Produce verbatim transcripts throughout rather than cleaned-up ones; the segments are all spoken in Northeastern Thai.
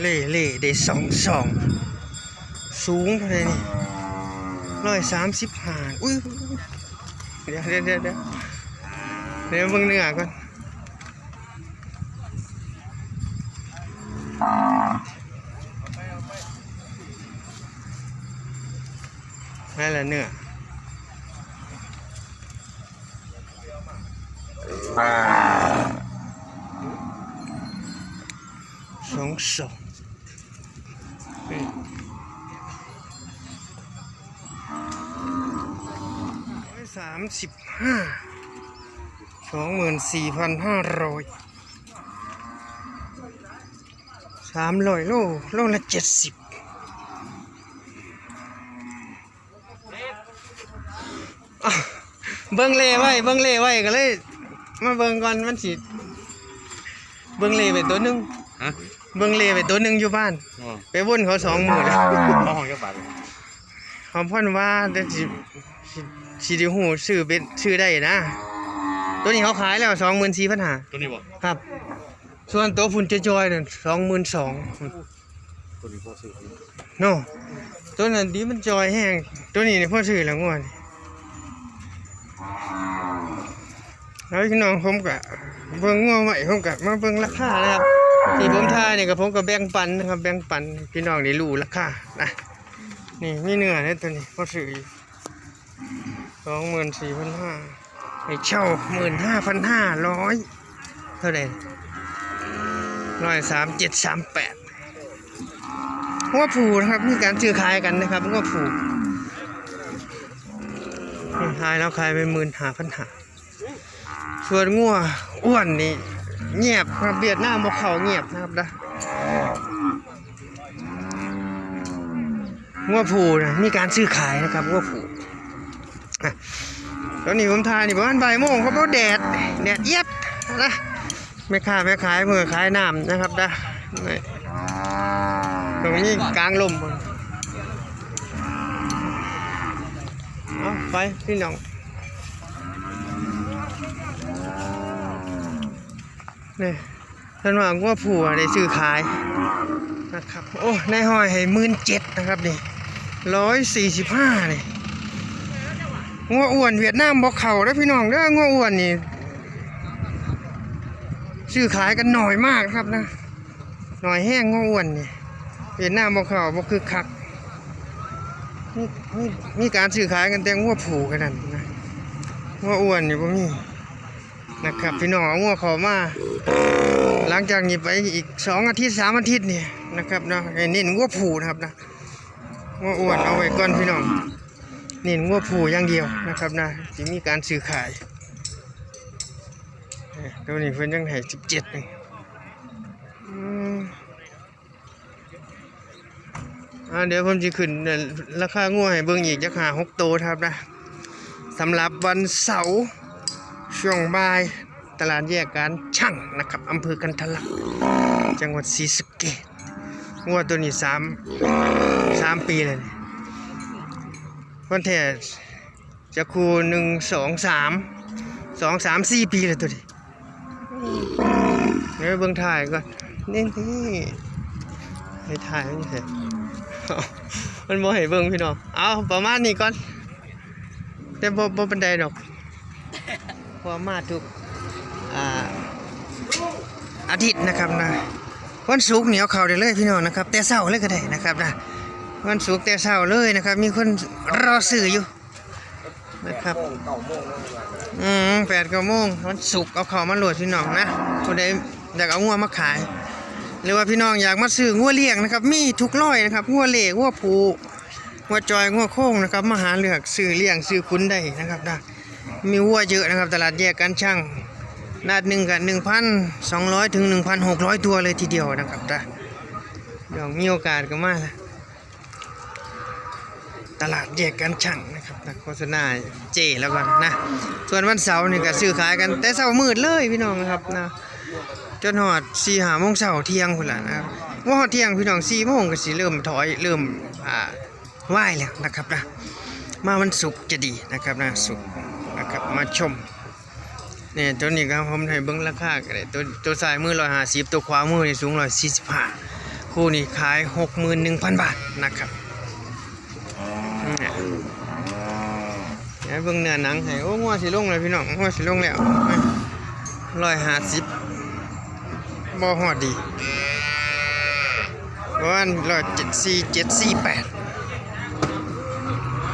เล่เล่ได้สองสอง สูงเท่าไหร่นี่ ร้อยสามสิบห้า อุ้ย เดี๋ยวเดี๋ยวเดี๋ยวเดี๋ยว เดี๋ยวเบิ่งเนื้อก่อน นั่นแหละเนื้อ สองสอง สามสิบห้า สองหมื่นสี่พันห้าร้อย สามร้อยโล โลละเจ็ดสิบ อ่ะ เบิ่งเลไว้ เบิ่งเลไว้ก็เลย มาเบิ่งก่อนมันสิ เบิ่งเลไปตัวหนึ่ง ฮะ เบิ่งเลไปตัวหนึ่งอยู่บ้าน อ๋อ ไปวนเขาสองมื้อแล้ว เขาห้องจักบาท เขาพ่อนว่าแต่สิ สิ สิได้ฮู้ซื้อเป็น ซื้อได้นะ ตัวนี้เขาขายแล้ว สองหมื่นสี่พันห้า ตัวนี้บ่ ครับ ส่วนตัวพุ่นจอยๆนั่น สองหมื่นสอง ตัวนี้พอซื้อ เนาะ ตัวนั้นดีมันจอยแฮง ตัวนี้นี่พอซื้อแล้วงวดนี้ แล้วพี่น้องผมก็เบิ่งงัวไว้ ผมก็มาเบิ่งราคานะครับ ที่ผมถ่ายนี่ก็ผมก็แบ่งปันนะครับ แบ่งปันพี่น้องได้รู้ราคานะ นี่มีเนื้อในตัวนี้พอซื้ออยู่ สองหมื่นสี่พันห้า ให้เช่า หมื่นห้าพันห้าร้อย เท่าไหร่ ร้อยสามเจ็ดสามแปด งัวผู้นะครับ มีการซื้อขายกันนะครับ งัวผู้ นี่ขายแล้วขายไป หมื่นห้าพันห้า ส่วนงัวอ้วนนี่เงียบครับ เวียดนามบ่เข้า เงียบนะครับนะ งัวผู้นะ มีการซื้อขายนะครับ งัวผู้ อ่ะ ตอนนี้ผมถ่ายนี่ประมาณบ่ายโมงครับ เพราะแดด แดดเอียดนะ แม่ค้าแม่ขายเพิ่นก็ขายน้ำนะครับนะ นี่ ตรงนี้กลางลม เอาไปพี่น้อง นี่ เพิ่นว่างัวผู้ได้ซื้อขายนะครับ โอ้ นายห้อยให้ หมื่นเจ็ด นะครับนี่ ร้อยสี่สิบห้า นี่ งัวอ้วนเวียดนามบ่เข้าเด้อพี่น้องเด้อ งัวอ้วนนี่ ซื้อขายกันน้อยมากครับนะ น้อยแฮงงัวอ้วนนี่ เวียดนามบ่เข้า บ่คึกคัก มี มี มีการซื้อขายกันแต่งัวผู้แค่นั้นนะ งัวอ้วนนี่บ่มี นะครับ พี่น้องเอางัวเข้ามา หลังจากนี้ไปอีกสองอาทิตย์ สามอาทิตย์นี่นะครับเนาะ ให้เน้นงัวผู้นะครับนะ งัวอ้วนเอาไว้ก่อนพี่น้อง เน้นงัวผู้อย่างเดียวนะครับนะ สิมีการซื้อขาย เอ้ย ตัวนี้เพิ่นยังให้ สิบเจ็ด นี่ อืม อ่า เดี๋ยวผมสิขึ้น เอ่อ ราคางัวให้เบิ่งอีกจักห้าหกโตครับนะ สำหรับวันเสาร์ช่วงบ่าย ตลาดแยกการช่างนะครับ อำเภอกันทะลัก จังหวัดศรีสะเกษ งัวตัวนี้สาม สามปีแล้วนี่ เพิ่นแท้ จักคู่ หนึ่ง สอง สาม สอง สาม สี่ ปีแล้วตัวนี้ เดี๋ยวเบิ่งถ่ายก่อน นี่ นี่ ให้ถ่ายมันเห็น มันบ่ให้เบิ่งพี่น้อง เอาประมาณนี้ก่อน แต่บ่ บ่ปานใดดอก เพราะว่ามาทุก อ่า อาทิตย์นะครับนะ วันศุกร์นี่เอาเข้าได้เลยพี่น้องนะครับ แต่เช้าเลยก็ได้นะครับนะ วันศุกร์แต่เช้าเลยนะครับ มีคนรอซื้ออยู่ นะครับ อืม แปดเก้าโมง วันศุกร์เอาเข้ามาโหลดพี่น้องนะ ผู้ใดอยากเอางัวมาขาย หรือว่าพี่น้องอยากมาซื้องัวเลี้ยงนะครับ มีทุกร้อยนะครับ งัวเล่ งัวผู งัวจอย งัวโค้งนะครับ มาหาเลือกซื้อเลี้ยงซื้อขุนได้นะครับนะ มีวัวเยอะนะครับ ตลาดแยกการช่าง นัดหนึ่งกับ หนึ่งพันสองร้อย ถึง หนึ่งพันหกร้อย ตัวเลยทีเดียวนะครับนะ เดี๋ยวมีโอกาสก็มา ตลาดแยกการช่างนะครับนะ โฆษณาเจ้แล้วกันนะ ส่วนวันเสาร์นี่ก็ซื้อขายกันแต่เช้ามืดเลยพี่น้องครับนะ จนฮอดสี่ห้าโมงเช้า เที่ยงพุ้นล่ะนะครับ บ่ฮอดเที่ยงพี่น้อง สี่โมงก็สิเริ่มถอย เริ่ม อ่า วายแล้วนะครับนะ มาวันศุกร์จะดีนะครับนะ ศุกร์นะครับ มาชม เนี่ย ตัวนี้ครับ ผมให้เบิ่งราคาก็ได้ ตัว ตัวซ้ายมือ ร้อยห้าสิบ ตัวขวามือนี่สูง ร้อยสี่สิบห้า คู่นี้ขายหกหมื่นหนึ่งพันบาทนะครับ เนี่ย เดี๋ยวเบิ่งเนื้อหนังให้ โอ้ งัวสิลงแล้วพี่น้อง งัวสิลงแล้ว ร้อยห้าสิบ บ่ฮอดดี ประมาณร้อยเจ็ดสี่ เจ็ดสี่แปด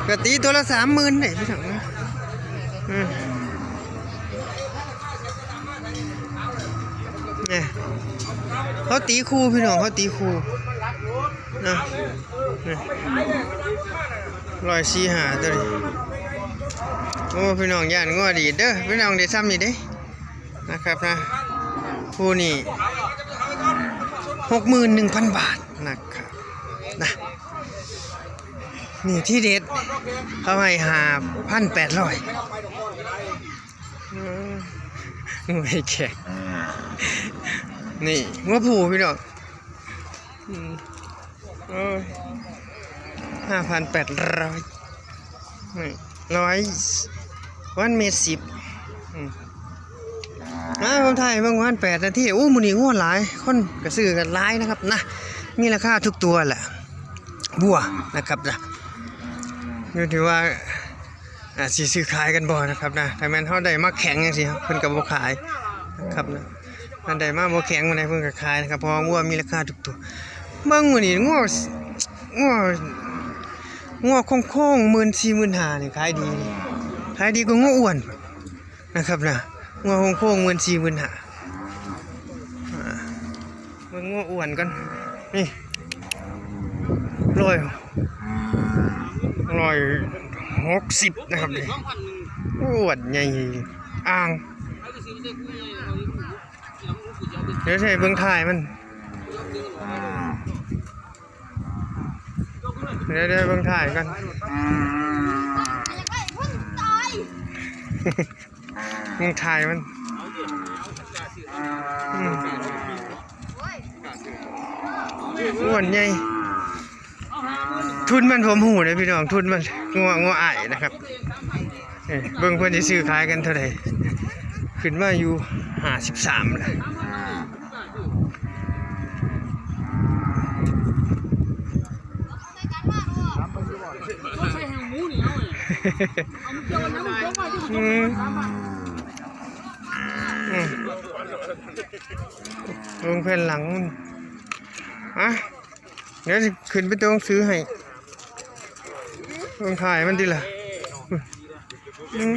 ก็ตีตัวละสามหมื่นได้พี่น้องนะ อืม เนี่ย เขาตีคู่พี่น้อง เขาตีคู่นะ นี่ ร้อยสี่ห้าตัวนี้ โอ้ พี่น้องย่านงัวดีดเด้อ พี่น้องได้ซ้ำนี่เด้ นะครับนะ คู่นี้หกหมื่นหนึ่งพันบาทนะครับ นะ นี่ที่เด็ด เขาให้ห้าพันแปดร้อย อืม ไม่แขก นี่ งัวผู้พี่น้อง อืม โอ้ย ห้าพันแปดร้อย นี่ ร้อย วันเมตรสิบ อืม อ่า ผมถ่ายเบิ่งวันแปดนาที อู้ มื้อนี้งัวหลาย คนก็ซื้อกันหลายนะครับนะ มีราคาทุกตัวแหละ วัวนะครับนะ อยู่ที่ว่า อ่า สิซื้อขายกันบ่นะครับนะ ถ้าแม่นเฮาได้มาแข็งจังซี่ เพิ่นก็บ่ขายนะครับนะ ถ้าได้มาบ่แข็งปานใด เพิ่นก็ขายนะครับ เพราะว่าวัวมีราคาทุกตัว เบิ่งมื้อนี้งัว งัว งัวโค้งๆ หมื่นสี่ หมื่นห้า นี่ขายดีนี่ ขายดีกว่างัวอ้วนนะครับนะ งัวโค้งๆ หมื่นสี่ หมื่นห้า อ่า เบิ่งงัวอ้วนก่อน นี่ ร้อย ร้อยหกสิบนะครับนี่ อ้วนใหญ่ อ่าง เดี๋ยวใส่เบิ่งท้ายมัน เดี๋ยว เดี๋ยวเบิ่งท้ายก่อน เบิ่งท้ายมัน อืม อ้วนใหญ่ ทุนมันผมฮู้เลยพี่น้อง ทุนมัน งัว งัวอ้ายนะครับ เอ้ย เบิ่งเพิ่นสิซื้อขายกันเท่าใด ขึ้นมาอยู่ห้าสิบสามแล้ว อืม อืม ลงแผ่นหลังมัน อ่ะ เดี๋ยวสิขึ้นไปตัวหนังสือให้ ลงถ่ายมันดีล่ะ อืม